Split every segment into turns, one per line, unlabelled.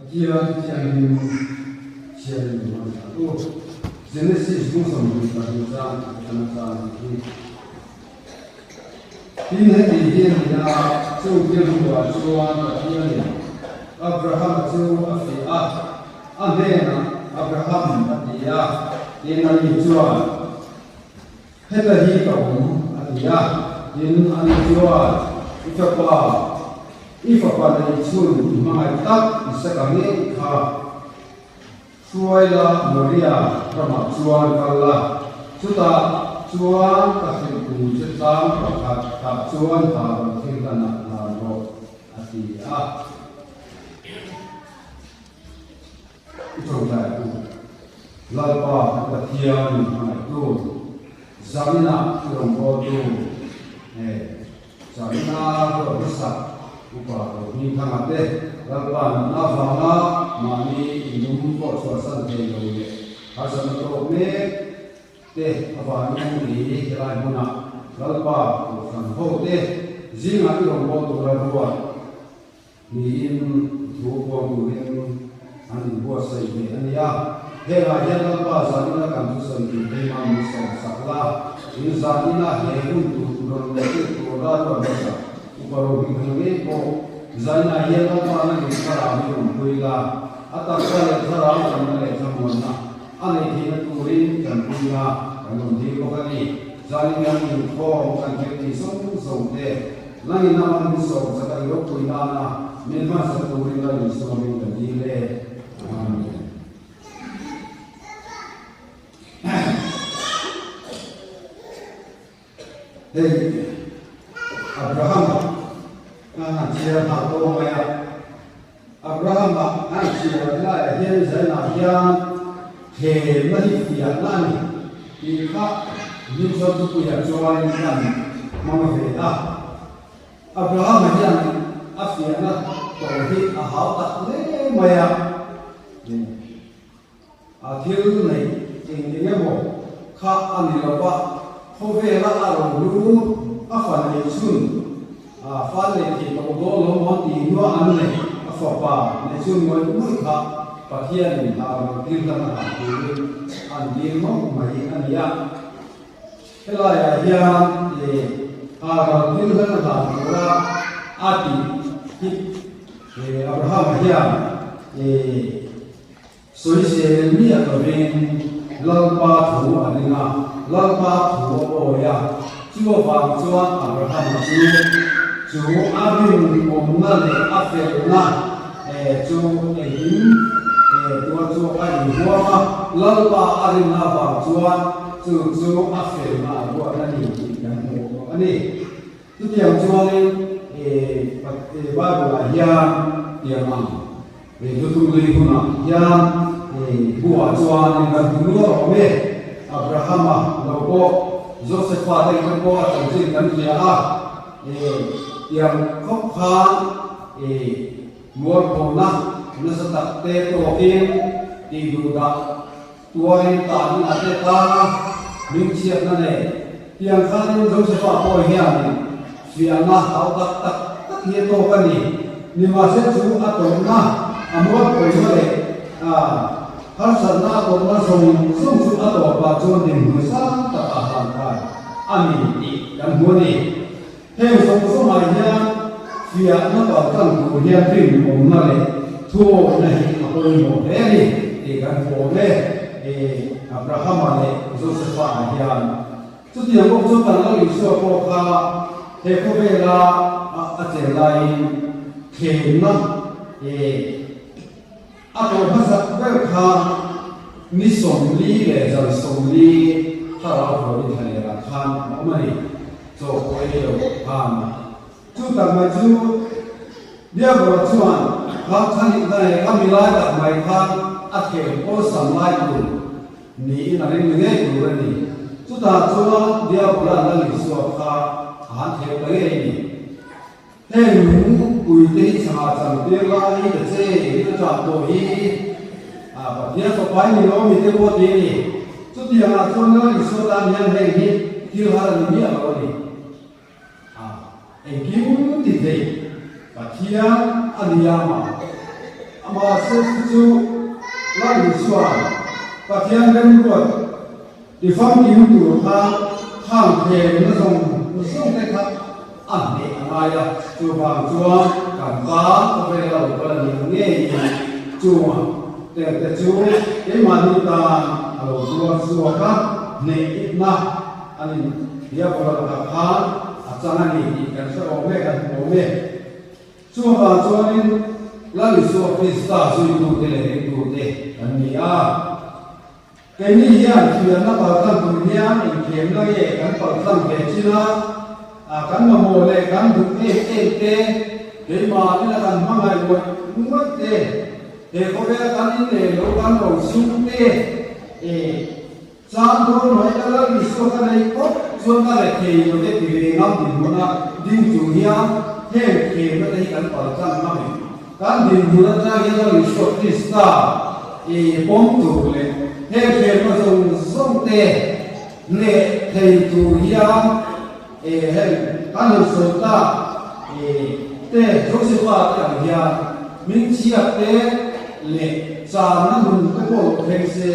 Pathian thianghlim chhiarin min rawn thlah tu Genesis bung 22 chang atanga chang tih hi. Tin, heti hi a ni a, chung thil hnuah chuan Pathianin Abrahama chu a fiah a, a hnenah, Abraham, a ti a, tin ani chuan, Heta hi ka awm, a ti a. Tin, ani chuan, I fapa, i fapa neih chhun i hmangaih tak Isaka ngei kha hruai la, Moria ramah chuan kal la, chutah chuan ka hrilh tur che tlang pakhat tah chuan ha rawn thil hlanah hlan rawh, a ti a. I tawngtai tu, Lalpa kan Pathian min hmangaihtu, zaninah i rawngbawltu nge zanina ruat hmasa upa Rohmi Thanga te Lalpa nunna avanga mahni inlum pawh chhuahsan thei lo leh harsatna tawk mek te avangin i helai hmunah Lalpa Kohhran ho te zingah i rawngbawltu tura ruat Niin thu puang turin an inbuatsaih ve a ni a. Hengah hian Lalpa zanina kan thusawi tur keimah min sawmsak la, in zanina he hun tur rawn leh tur la ruat hmasa upa rohing ngei pawh zainah hian Lalpa nangin thlarau hi rawn pui la, a taksa leh thlarau damna leh thlamuanna a neih theihna turin kan pui la kan rawn dil bawk a ni. Zanin kan inkhawm kan thil tih zawng zawng te Langin ama min sawm chak a i ropui nana min hmansak turin Lal Isua min kan dil e. Amen. Hei Abrahama a han chhiar nghal tawh mai a. Abrahama an chhiar laiah hian Israel-ah hian thlemna hi fiahna a ni tih kha Newton thupuiah chuan kan hmang ve a. Abrahama hian a fiahna tawh hi a hau tak hle mai a. A thil neih eng eng emaw kha a ni lo va, khawvela a rawn lu a fa neih chhun, a fa neih theih tawh dawn lo maw tih hnua an neih a fapa neih chhun ngawih ngawih kha Pathianin a rawn tir hlan a hah turin an dil mauh mai a ni a. Helaiah hian a rawn tir hlan a hah tura a tih hi Abrahama hian Sawisel miah lovin Lalpa thu a ring a, Lalpa thu a awi a. Chu avang chuan Abrahama chu chu a rinawmna leh a felna chu engkim tuar chu a inhuam a, Lalpa a rinna avang chuan chu chu a felna a ruat a ni tih kan hmuh bawk a ni. Chutiang chuanin Bible-ah hian tiang ang Lutung lui hunah hian buah chuanin kan hmu nual awm e. Abrahama lo pawh Josefa te te pawh a chanchin kan hria a, tiang khawp khan mualphona nasa tak te tawkin tihduhdah Tuarin tanin a te tan a, hmingchhiatna nei. Tiang khanin Josefa pawh hianin fiahna hau tak tak tak hi a tawk a ni. Nimahse chu a tawrhna, a mualpawina leh a harsatna a tawrhna zawng zawng chu a tawpah chuan dinhmun sang tak a hlan kai a ni tih kan hmu a ni. Heng zawng zawngah hian fiahna kaltlang tur hian rinawmna leh thuawihna hi a pawimawh hle a ni tih kan hmu awm e. Abrahama leh Josefa-ah hian chutiang bawk chu kan Lal Isua pawh kha he khawvela a chen laiin thlemna a tawh hmasak ber kha ni 40 leh zan 40 thlarau huanin thlalehah khan a awm a ni. Chaw pawh ei lo khan chu tak mai chu Diabolo chuan kha khanih na leh kha milai tak mai khan a thlem awlsam lai tur niin a ring ni ngei tur a ni. Chutah chuan Diabola'n Lal Isua kha a han thlem ta ngei a ni. Heng lung puite hi chhangah chang tir lai ta che hi a chak tawh hi a Pathian fapa i ni lo mi te pawh ti a ni. Chutiangah chuan Lal Isua tan hian heng hi thil har a ni miah lo a ni. A engkim ti thei Pathian a ni a mah. Mahse chu chu Lal Isua'n Pathian remruat tifamkim tur kha khang thlemna zawng zawng te kha a hneh a ngai a, chuvang chuan kan tan khawvela lo kal a nih ang ngeiin chunga terte chu keimahni tan a lo tuar chhuak a, hneh itna a ni. Diabola lakah khan a chang a ni tih kan hre awm e, kan hmu awm e. Chuvang chuanin Lal Isua Krista zuitute leh ringtute kan ni a. Keini hian thiamna paltlang tur hian inkhemna nge kan paltlang ve chin a, kan mamawh leh kan duh em em te, keimahni la kan hmangaih ngawih ngawih te, he khawvel kan innei lo kan rosum te, e. Chang dawn mai ka Lal Isua ka nei phawt chuan ka rethei lo te ti ve ngam dinhmun a ding chung hian heng thlemna te hi kan pal tlang ngam em? Kan dinhmun atang hian Lal Isua Krista i pawm tur leh heng thlemna zawng zawng te hneh thei tur hian e heng kan han sawi tak e te Josepha te ang hian hmingchhiat te leh channa nun te pawh lo thleng se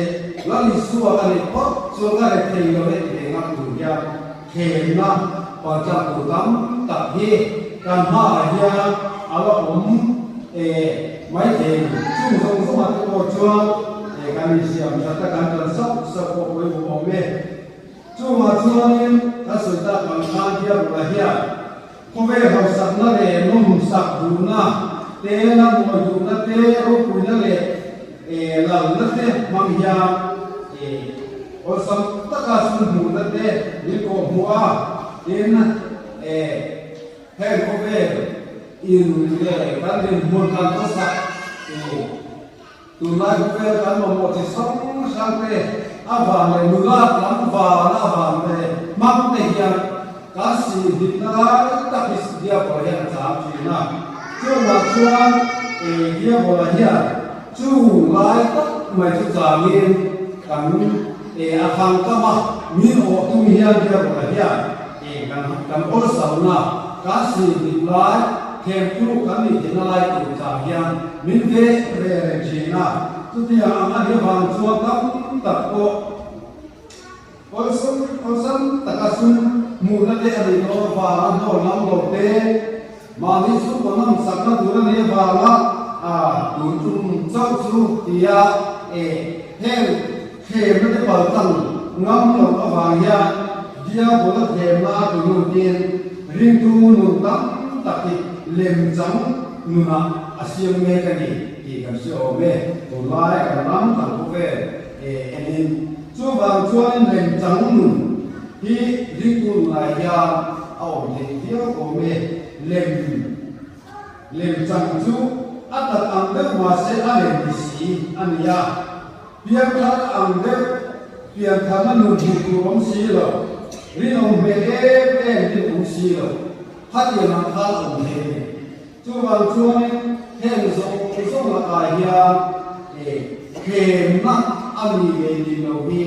Lal Isua ka neih phawt chuan ka rethei lo e ti ve ngam tur hian thlemna paltlang tur tam tak hi kan hmaah hian a la awm e maithei chung zawng zawngah te pawh chuan e kan insiam that a kan tan sauh sauh pawh pawimawh awm e. Chungah chuanin ka sawi tak ang khan Diabola hian khawvel hausakna leh nawmsak duhna te, la mawi duhna te, ropuina leh lalna te hmang hian awlsam taka sum hmuhna te min kawhhmuh a, tin heng khawvel in leh kan dinhmun kan khawsak Tunlai khawvel kan mamawh chi hrang hrang te avang leh nulat lam van avang leh hmang te hian kan sih hlipna lai tak hi Diabola hian a chang thin a. Chungah chuan Diabola hian chung lai tak mai chu changin kan a thang kam a, min awh tum hian Diabola hian kan awlsamna kan sih hlip lai themthluk kan nih theihna lai tur chang hian Min ve ve reng thin a, chutiang ang a nih avang chuan tam tak pawh awlsam awlsam taka sum hmuhna te a nih dawn avanga hnawl lam lo te, mahni chhungkaw nawm sakna tur a nih avanga tun tum chauh chu tia e heng thlemna te paltlang ngam loh avang hian Diabola thlemna a tu lutin ringtu nun tam tak hi lemchang nunah a siam mek a ni tih kan hre awm e. Tunlai kan ram kan khawvel e enin chuvang chuanin lemchang nun hi ringtu nunah hian a awm theih viau awm e. Lem lemchang chu a tak ang deuh mahse a lem ni si a ni a. Pianthar ang deuh piantharna nun hmuh tur awm si lo, rinawm hmel em em hi awm si lo, khatiang ang khan a awm thei a ni. Chuvang chuanin heng zawng zawng lakah hian thlemna a ni ve ni lo hi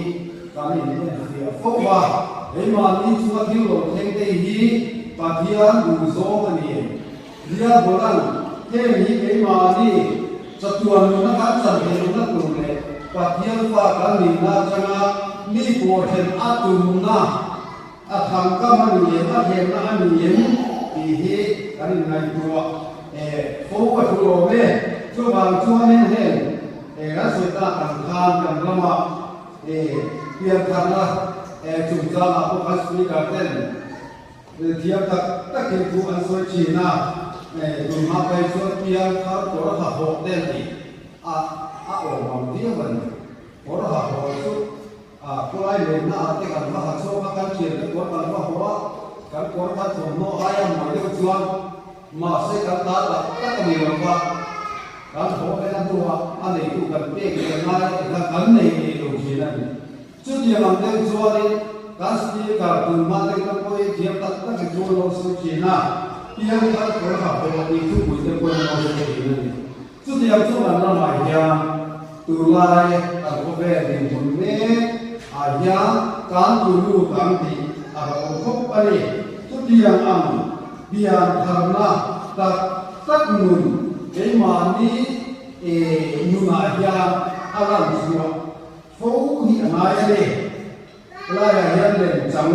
kan inenfiah fo va, keimahni chunga thil lo thleng te hi Pathian duhzawng a ni. Diabolan heng hi keimahni chatuan nuna kan chan theih lohna tur leh Pathian fa kan nihna atanga mi pawhthen a tumna A thangkam a ni em, a thlemna a ni em tih hi kan inngaihtuah fo a thu awm e. Chuvang chuanin heng kan sawi tak ang khan kan rama piantharna chungchangah pawh kan speaker ten thiam tak takin thu an sawi thin a, tunhma phei chuan pianthar kawr a ha hawh te tih a awm ang viau a ni. Kawr ha hawh chu A khawlai lenna ah te kan va ha chhuak a, kan thiante kawr kan va haw a, kan kawr kha thawmhnaw aia mawi deuh chuan mahse kan ta tak tak a ni lo va, kan haw leh a hnuah a neitu kan pek leh ngai a ti kha kan nei ngei lo thin a ni. Chutiang ang deuh chuanin kan speaker tunhma te ka pawhin thiam tak tak hi chu an lo sawi thin a, piangthar kawr ha haw tih thupui te pawhin an lo sawi thin a ni. Chutiang chu kan ramah hian tunlai kan khawvel dinhmun mek ah hian kan tunu kan tih a lo awm khawp a ni. Chutiang ang pian tharna tak tak nun keimahni. nunah hian a lan chhuah fo hi a ngai a ni. Helaiah hian lemchang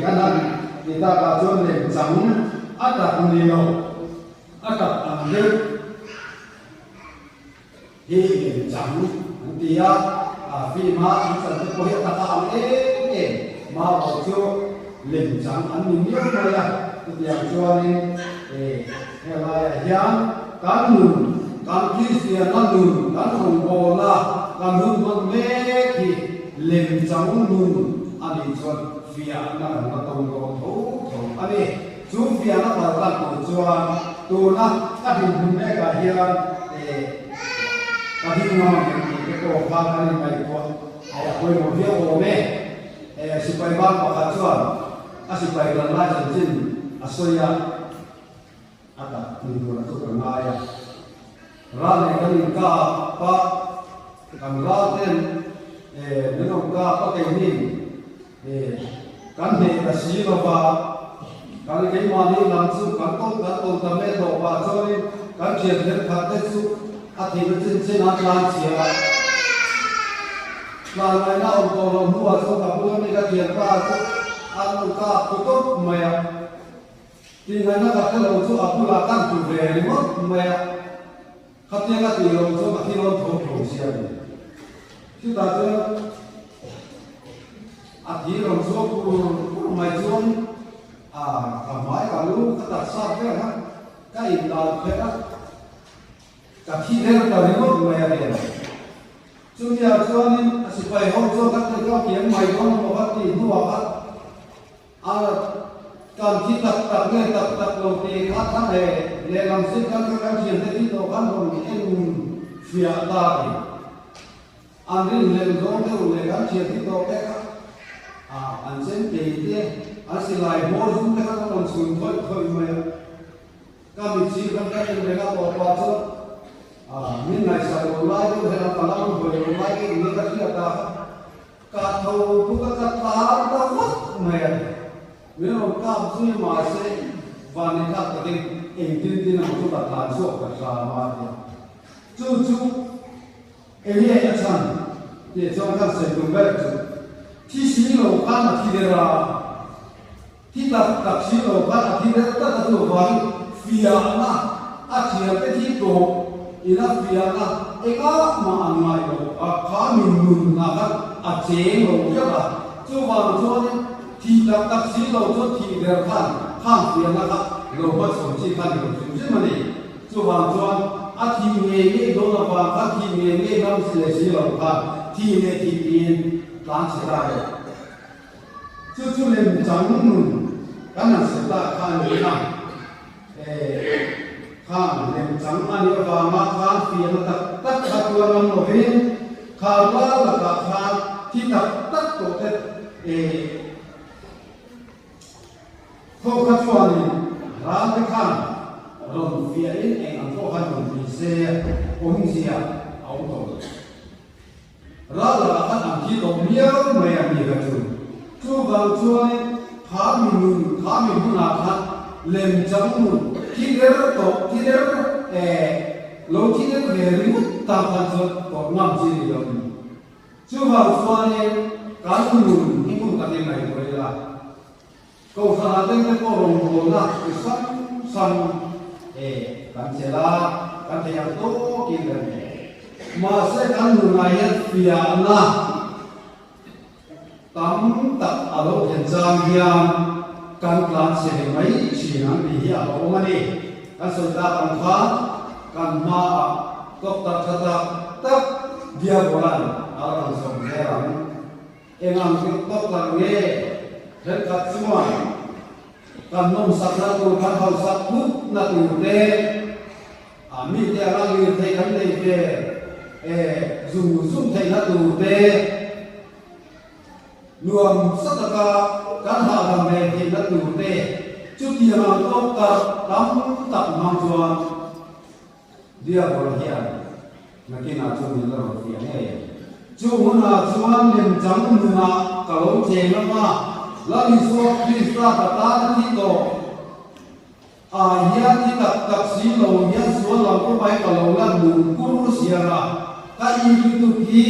kan han ti takah chuan lemchang a tak ni lo, a tak ang deuh hi lemchang an ti a, film a an chan te pawh hi a taka ang em em marawh chu lemchang an ni miau mai a, chutiang chuanin helaiah hian kan nun, kan Kristianna nun, kan rawngbawlna, kan hun hman mek hi lemchang nun a nih chuan fiahna kan la tawng dawn tho tho a ni. Chu fiahna kal tlang tur chuan tuna ka dinhmun mekah hian ka ding ngam ang em tih te pawh kha kan inngaihtuah a pawimawh viau awm e. Sipai bang pakhat chuan a sipai kal lai chanchin a sawi a, a tak ni tura chu ka ngai a. Ral leh kan inkap a, kan ral ten min rawn kap a keinin Kan hneh ta si lo va, kan keimahni lam chu kan tawlh kan tawlh ta mai tawh pah chuanin kan thian thenkhat te chu a thihna chin chin an tlan chhia a. Tlan ngaihna awm tawh loh hnuah chuan ka bula mi ka thianpa chu an rawn kap ku tawp mai a. Tih ngaihna ka hre lo chu a bulah kan tlu ve ringawt mai a. Khatiang a tih loh chuan a thi rawn tho tho sia ni. Chutah chuan a thi rawn chhuak pur pur mai chuan a ka hmai ka lu ka taksa vel kha ka indal phet a, ka thi der ta ringawt mai a ni a. Chutiang chuanin a sipai ho chuan ka ti ka kiam mai dawn emaw ka tih hnuah kha A kan thi tak tak nge tak tak lo tih kha kha leh lehlam zir khan kha kan thiante thi tawh khan rawn en fiah ta a ni. An rinhlelh zawng deuh leh kan thian thi tawh te kha a an chen kei te an silai hmawr zum te kha ka rawn chhun thawih thawih mai a. Ka mitchhi khan ka en reng a tawh pah chuan a min ngaihsak lo lai deuh hian a ka lam hawi lo lai deuh nia ka hriat a kha. Ka tho buk a ka tlan ta vak mai a, min rawn kap zui mahse van i tlak takin engtin tin ang chu ka tlan chhuak ka hram a tia. Chu chu enge a chhan tih chuan kan sawi tum ber chu thi si lo khan a thi der a, thi tak tak si lo khan a thi der tlat a chuvangin fiahna a thiante thi tawh ina fiahna engah mah an ngai lo a, kha min nunna khan a cheng lo viau a, chuvang chuanin thi tak tak si lo chuan thih der khan khang fiahna kha lo hmachhawn chi kha ni lo hrim hrim a ni. Chuvang chuan a thih ngei ngei dawn avang khan thih ngei ngei ngam leh si lo khan thih leh thih tiin tlan chhe ta reh. Chu chu lemchang nun kan han sawi tak kha a ni a, eh, khang lemchang a nih avanga khan fiahna tak tak kha tuar ngam lovin kha ral lakah khan thi tak tak tawh te, eh, tho kha chuanin ral te khan rawn fiahin eng ang pawh khan rawn ti se awmzia a awm tawh lo. Ral lakah khan an thi tawh miau mai a ni kha chu. Chuvang chuanin kha mi nun, kha mi hmunah khan lemchang nun thi der tawh, thi der eh lo thi der ve ringawt tan khan chuan tawrh ngam chi ni lo ni. Chuvang chuanin kan nun hi hmun takin ngaihtuah ila. Kohhranah te te pawh rawngbawlna chi hrang hrang eh kan chelh a, kan thei ang tawkin kan nei. Mahse kan nunah hian fiahna tam tak a lo thlen chang hian kan tlan chhe ve mai thin ang tih hi a lo awm a ni. Kan sawi tak ang khan kan hmaah doctor tha tak tak Diabolan a la rawn sawm zel ang. Eng ang doctor nge thenkhat chuan kan nawmsakna tur, kan hausak thutna tur te, a mite anga lirthei kan nei ve e zung zung theihna tur te, nuam sa taka kan hahdam ve theihna tur te, chutiang ang doctor tam tak hmang chuan Diabol hian nakinah chuan min la rawn fiah ngei ang. Chu hunah chuan lemchang nunah ka lo cheng ang a, Lal Isua Krista ka tan a thi tawh. Ah hian thi tak tak si lo hian sual lam kawng ai ka lo la nun kur siar a, ka i lutuk hi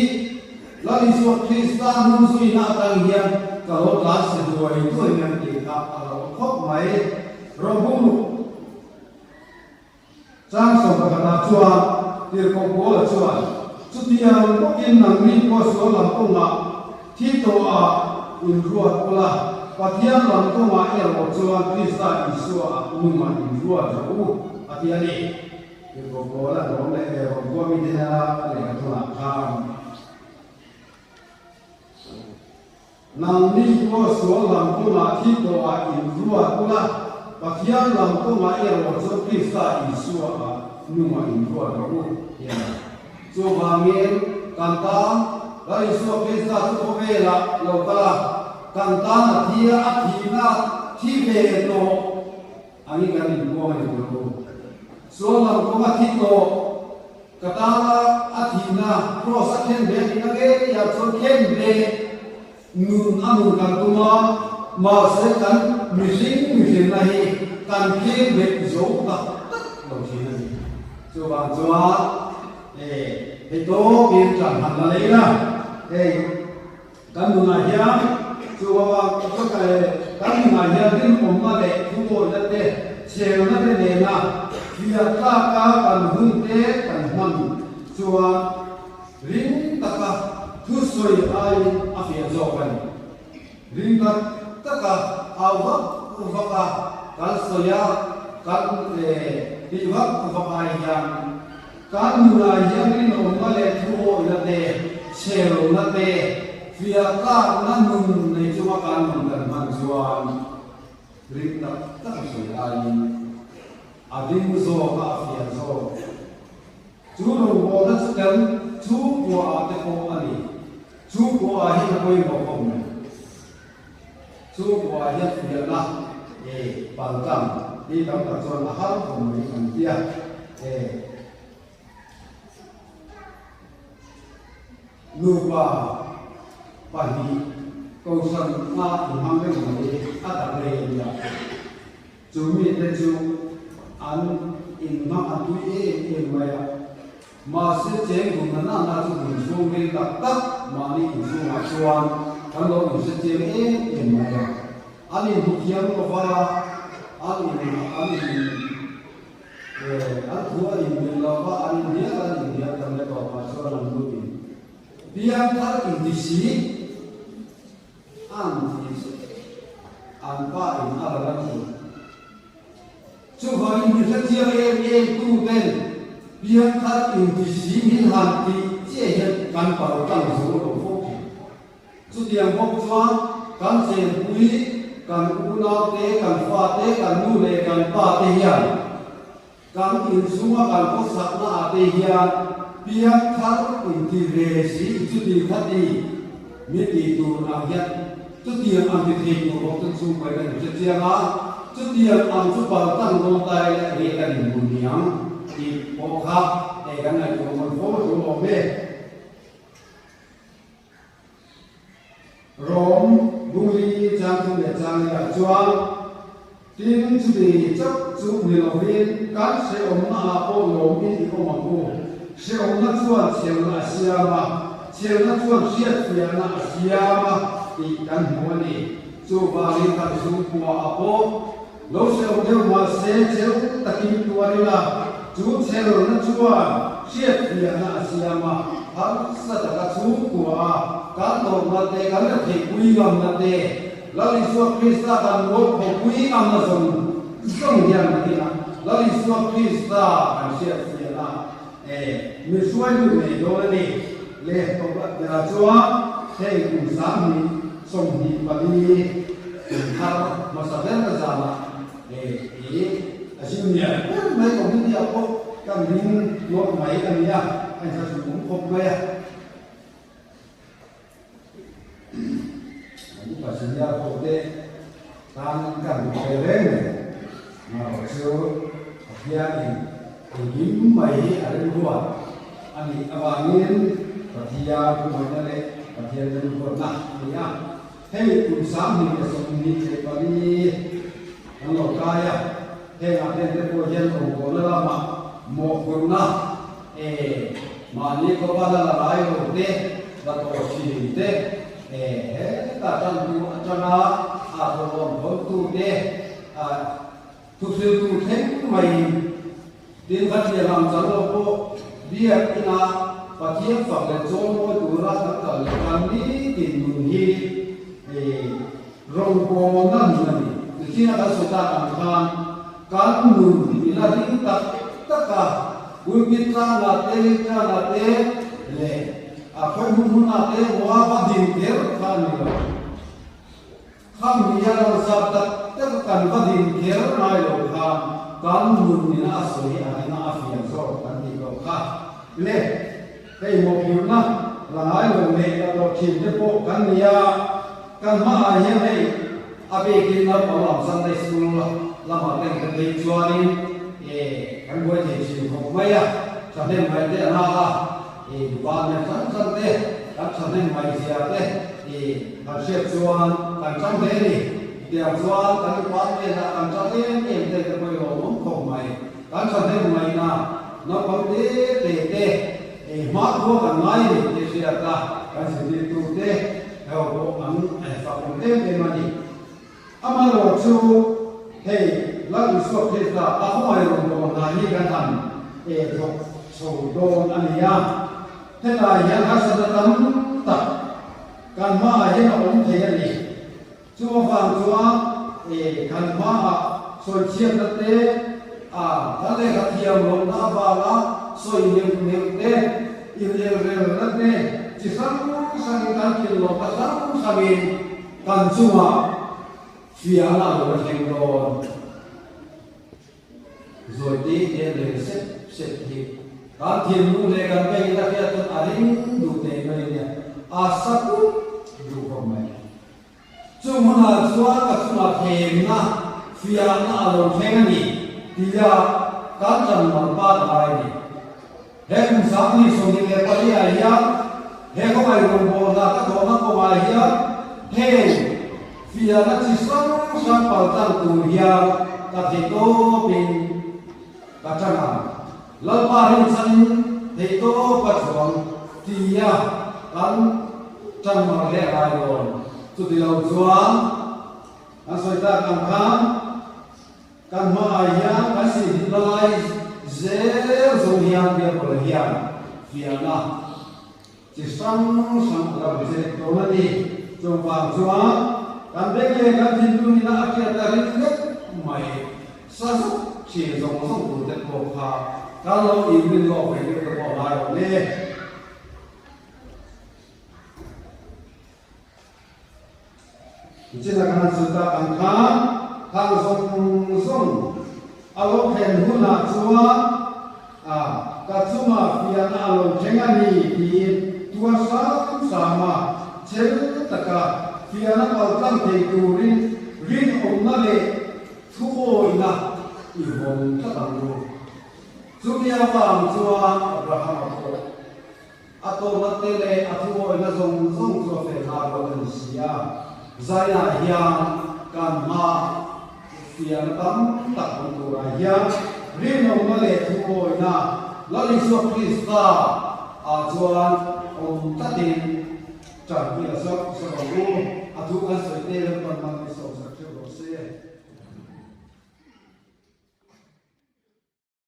Lal Isua Krista hnung zuina atang hian ka lo tlan si duai duai mai ang tih kha a lo awm khawp mai. Rawhbung Chang sawmpakhatah chuan Tirhkoh Paula chuan, Chutiang bawkin nangni pawh sual lam kawngah thi tawhah inruat ula, Pathian lam kawngah erawh chuan Krista Isua-ah nungah inruat rawh u, a ti a ni. Tirhkoh Paula rawm leh erawh khua mite hnena a lehkha thunah khan, Nangni pawh sual lam kawngah thi tawhah inruat ula, Pathian lam kawngah erawh chuan Krista Isua-ah nungah inruat rawh u, ti a ni. Chuvangin, kan tan Lal Isua Krista chu khawvelah lo kal a, kan tan a thi a, a thihna thi ve tawh angin kan inpuang a ni tur u. Sual lam kawnga thi tawh Ka tana a thihna cross a khen ve a tihna ngei ah chuan khen ve nun a nun kan tum a, mahse kan mihring mihrinna hi kan khen ve zo tak tak lo thin a ni. Chuvang chuan eh hei tawkin tan han la lei la, hei kan nunah hian chuvang kan nunah hian rinawmna leh thumawina te, chhelna te nena fiah tlaka kan hun te kan hman chuan ring taka thusawi aiin a fiah zawk a ni. Ring tak taka au vak vak a kan sawi a, kan tih vak vak ai hian Kan nunah hian rinawmna leh thuawihna te, chhelna te, fiah tlakna nun nei chunga kan nun kan hman chuan ring tak tak a sawi aiin a ding zawk a, a fiah zawk. Chu rawngbawlna chu kan chhungkuaah te pawh a ni. Chhungkuaah hian a pawimawh khawp mai. Chhungkuaah hian fiahna e paltlang hi tam tak chuan a har khawp mai an ti a, e nupa pahnih kohhran a inhmang reng mai a tak rei a nia. Chu mite chu an inhmang an tui em em mai a. Mahse, cheng dun na na chu dun chhung ril tak tak mahni inchhungah chuan kan lo inhre chiang em em mai a. An inhmu thiam lo va, an in an in eh an thu a inmil lo va, an inhnial an inhnial tam le tawpah chuan an lut in piang thar inti si an ti an pa in a la la thin. Chuvangin mi hrechiang em em tu ten piangthar inti si min han tih chiah hian kan pal tlang zo lo fo thin. Chutiang bawk chuan kan chenpui, kan unau te, kan fa te, kan nu leh kan pa te hian kan inchhunga kan khawsakna ah te hian piangthar inti ve si chuti khati mi tih tur ang hian Chutiang ang ti thei tur bawk chu chhungkawi kan inhre chiang a, chutiang ang chu pal tlang dawn ta ila enge kan inhmu niang tih pawh kha hei kan ngaihtuah ngawn fo thu awm e. Rom Bungli chang thum leh chang leh ah chuan tin chuti chauh chu ni lovin kan hrehawmna ah pawh lawmin i awm ang u. Hrehawmna chuan chhelna a siam a, chhelna chuan hriatfiahna a siam a tih kan hmu a ni. Chuvangin kan chhungkua ah pawh lo hrehawm deuh mahse cheu takin tuar ila, chu chhelna chuan hriatfiahna a siam a, harsa taka chhungkua a kan tawrhna te, kan la theihpui ngamna te, Lal Isua Krista kan mualpho pui ngamna zawng zawng hian a tina. Lal Isua Krista kan hriat fiahna e min hruai lut ngei dawn a ni. Le tawp berah chuan hei kum 2024 kum thar hmasa ber ka zanah e i a junior ber mai committee ah pawh kan ding nawlh mai a ni a, a inthlahrun awm khawp mai a. Kan upa senior ho te tan kan duh ve reng mai. Marawh chu Pathianin engkim mai hi a rilruat a nih avangin Pathian thuhmawihna leh Pathian rilruatna a ni a. Hei kum 2024 kan lo kai a. Hengah ten te pawh hian rawngbawlna lamah mawhphurhna e mahni khawpa la la ngai lo te, la tawh thin te, e hetah tantu atanga a thawhlawm thawntu te, a thuhriltu thleng maiin tin khatlian ang chang lo pawh biak ina Pathian fak leh chawimawi tura kan kal leh kan nitin nun hi e rawngbawlna nun a ni. Nichina kan sawi tak ang khan kan nun ila ring tak tak a, pulpit tlangah te, ring tlangah te leh a khawi hmun hmunah te maw va din kher kha a ni lo. Khami a lo zat tak tak a kan va din kher ngai lo khan kan nun ina a sawi hi a ring a, a fiah zawk kan tih loh kha. Le, hei mawhphurhna la ngai lo leh la tawh thin te pawh kan ni a, kan hmaah hian hei a bikin naupang lam Sunday School lamah te kan phei chuanin e kan buai thei thin khawp mai a, thahnem ngai te a na a. I van leh hrang hrang te, kan thahnem mai zia te i kan hriat chuan kan chang hle a ni. Tiang chuan kan department ah kan chang em em te te pawh i lawmawm khawp mai. Kan thahnem ngaihna naupang te te te i hmakhua kan ngai a ni tih hriat a, kan zirtirtu te ho pawh an fakawm em em a ni. Amaherawh chu hei Lal Isua Krista a khawngaih rawn dawn hna hi kan han thawk chho dawn a ni a. Hetah hian harsatna tam tak kan hmaah hian a awm thei a ni. Chu avang chuan kan hmaah sawichhiatna te, a kan lehkha thiam lohna avanga sawi neuh neuh te, inelrelna te chi hrang hrangin kan thilhlawhna hrang hrangin Kan chungah fiahna a lo la thleng dawn. Zawi te te rel sep sep hi kan thinlung leh kan bengin a hriat chuan a ring duh teh mai a nia, a sa pup duh khawp mai. Chung hunah chuan ka chungah thlemna, fiahna a lo thleng a ni tia kan ṭan man pa ta ngai a ni. He kum 2024 ah hian he khawngaih rawngbawlna ka thawhna kawngah hian heng fiahna chi hrang hrang paltlang tur hian ka theihtawpin ka tang ang. Lalpa rinchhanin theihtawp ka chhuang tia kan tang mar leh a ngai dawn. Chuti lo chuan kan sawi tak ang khan, Kan hmaah hian kan sihhit lai zel zawng hian Bible hian fiahna chi hrang hrang a lo zet dawn a ni. Chuvang chuan kan beng leh kan thinlung ina a hriat a ring vek mai. Sa zuk thin zawng zawng tur te pawh kha kan lo inrin lawk ve deuh te pawh a ngai lo le. Nichina kan han sawi tak ang khan thang zawng zawng a lo thlen hunah chuan a ka chungah fiahna a lo thleng a ni tiin tuar hram hram a, chel taka fiahna paltlang thei turin rinawmna leh thuawihna i vawng tlat ang u. Chumi avang chuan Abrahama pawh A tawrhna te leh a thuawihna zawng zawng chu a fel hnar lo a ni si a, Zainah hian kan hma fiahna tam tak awm turah hian rinawmna leh thuawihna Lal Isua Krista ah chuan awm tlatin tanpui a zawk zawk ang u. A thu kan sawi te lam pan man i sawmsak theuh rawh se.